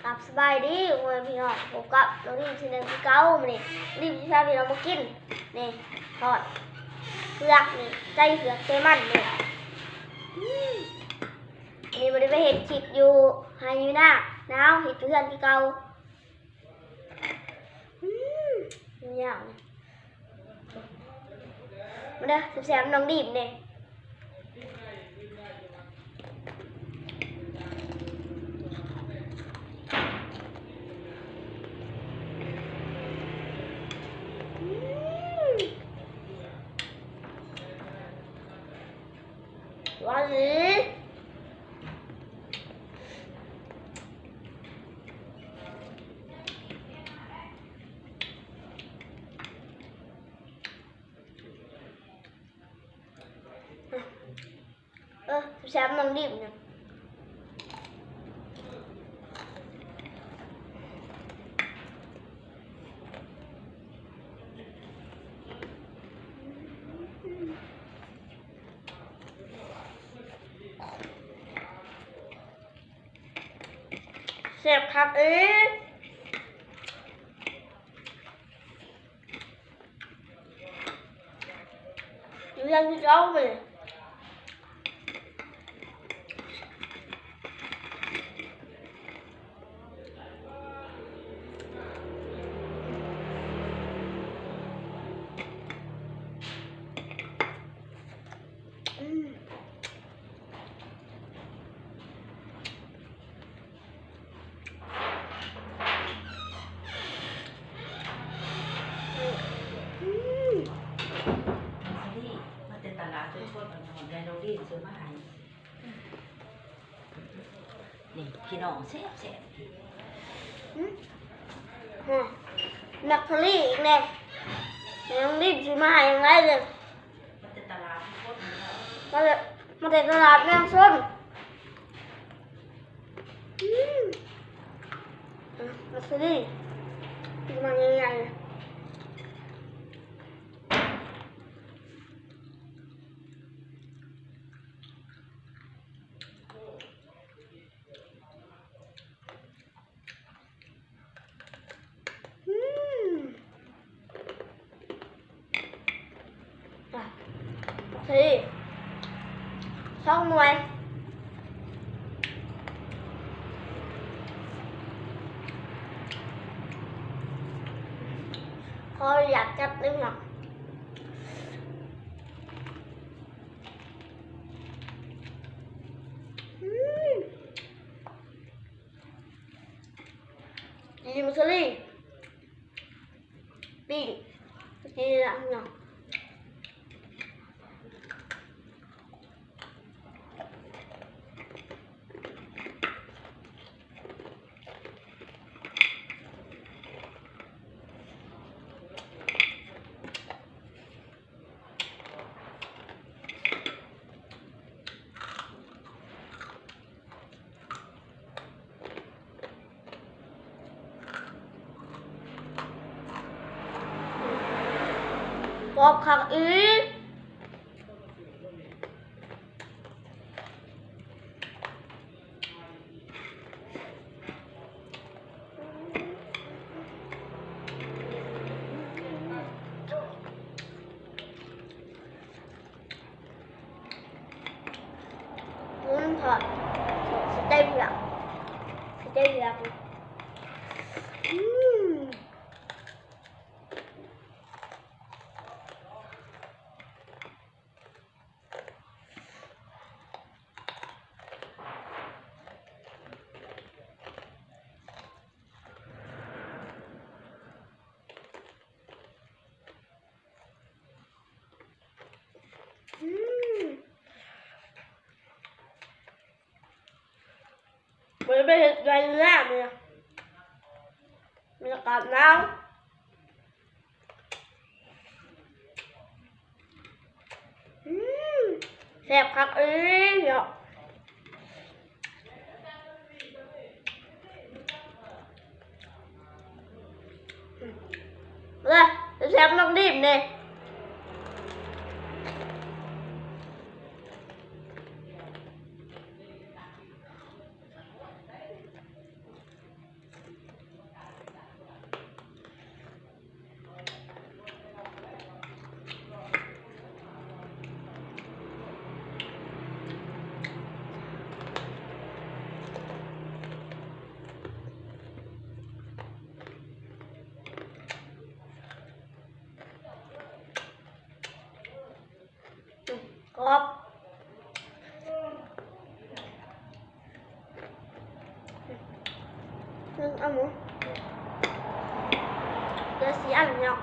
ຄັບ ສະບາຍດີພໍ່ແມ່ພີ່ນ້ອງ ພົບກັບນ້ອງດິມ Channel ຄືເກົ່າ. ມື້ນີ້ດິມຊິພາພີ່ນ້ອງມາກິນ ນີ້ ທອດເຜືອກນີ້ ໃສ່ເຜືອກໃສ່ມັນນີ້. ອືມ ມື້ນີ້ບໍ່ໄດ້ໄປເຮັດຄລິບຢູ່ໄຮ່ຢູ່ນາ ໜາວ ເຮັດຢູ່ເຮືອນຄືເກົ່າ. ອືມ ຍາວ ມາເດີ ແຊບໆ ນ້ອງດິມເດ້. ອືມ ຫວານອີ່ຫຼີ. ເອີ ແຊບໆ ນ້ອງດິມນະ. ແຊບຄັກເອີຍ. ເລື່ອງທີ່ເກົ້າເລີຍ. ອືມ ມາແຕ່ຕະຫຼາດ ໄດ້ນ້ອງດິມຊື້ມາໃຫ້. ນີ້ພີ່ນ້ອງ ແຊບໆ. ອືມ ແມັກເຄີລີອີກແນ່ ນ້ອງດິມຊື້ມາໃຫ້ຫຍັງຫຼາຍເລີຍ. ມາແຕ່ຕະຫຼາດ ມາແຕ່ ມາແຕ່ຕະຫຼາດແມງຊົນ. ອືມ ແມັກເຄີລີ ກິນມັນໃຫຍ່ໆ. ອືມ ອ່ະ ໂອເຄ ສອງໜ່ວຍ. ຂໍອະນຸຍາດຈັບເລີຍເນາະ. ອືມ ກິນເຊີຣີປີ້ງ ກິນລະເນາະ. ກອບຄັກອີ່ຫຼີ. ມັນທອດ ສະເຕັກເຜືອກ ສະເຕັກເຜືອກ. ອືມ. ອືມ ບໍ່ໄດ້ໄປເຮັດໄຮ່ເຮັດນາມື້ນີ້ ມີອາກາດໜາວ. ອືມ ແຊບຄັກອີ່ຫຼີເນາະ. ເອີ ແຊບໆ ນ້ອງດິມເດ້. ກອບ ໜຶ່ງອັນ ເຫຼືອສີ່ອັນເນາະ.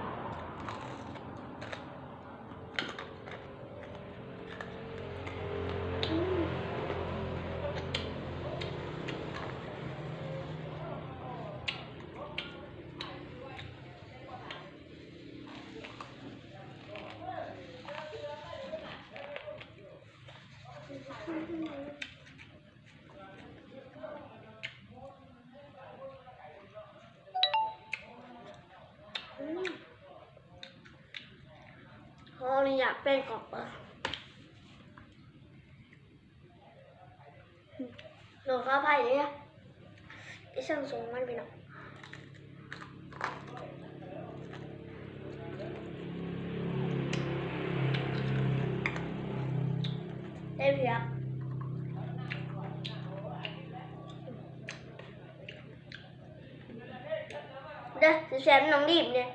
ຂໍອະນຸຍາດແປ້ງກອບເດີ້. ໂດຍຂໍອະໄພເດີ້ ໄປສັ່ງສົ່ງມັນພີ່ນ້ອງ ໄດ້ເຜືອກເດີ້ ຊິແຊມນ້ອງດີມເດີ້.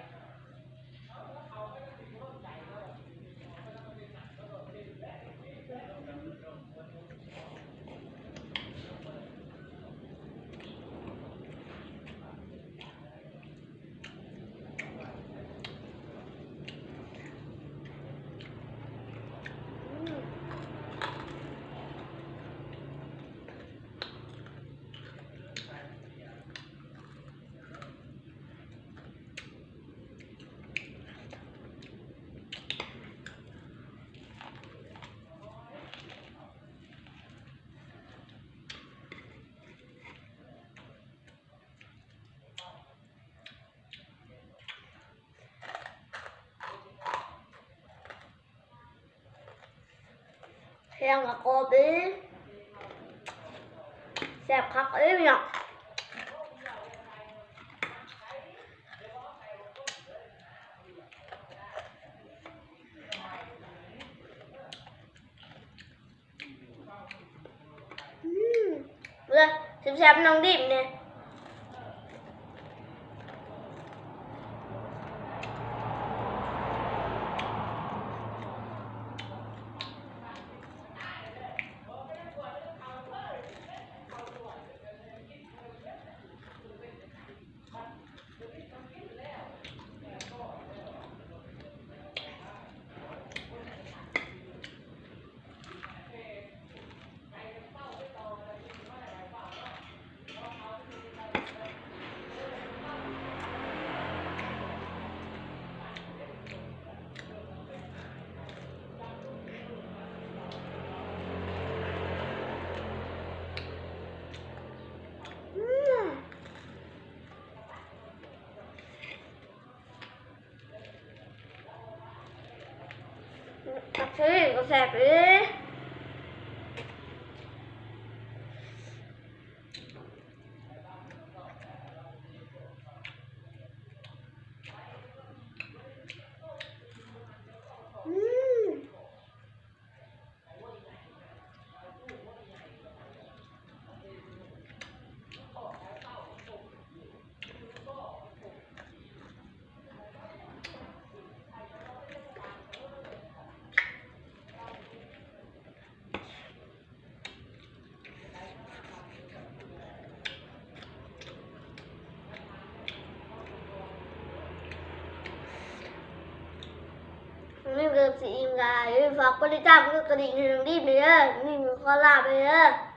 ແພງກະກອບເດ້ ແຊບຄັກເດ້ພີ່ນ້ອງ. ອືມ ເບິ່ງ ແຊບໆ ນ້ອງດິ້ມແດ່. ຜັກຊີກະແຊບເດ້. ອືມ.ນີ້ກະຊິອີ່ມ ກະຢ່າລືມຝາກກົດຕິດຕາມ ກົດກະດິ່ງໃຫ້ນ້ອງດິ້ມເດີ. ນີ້ຂໍລາໄປເດີ.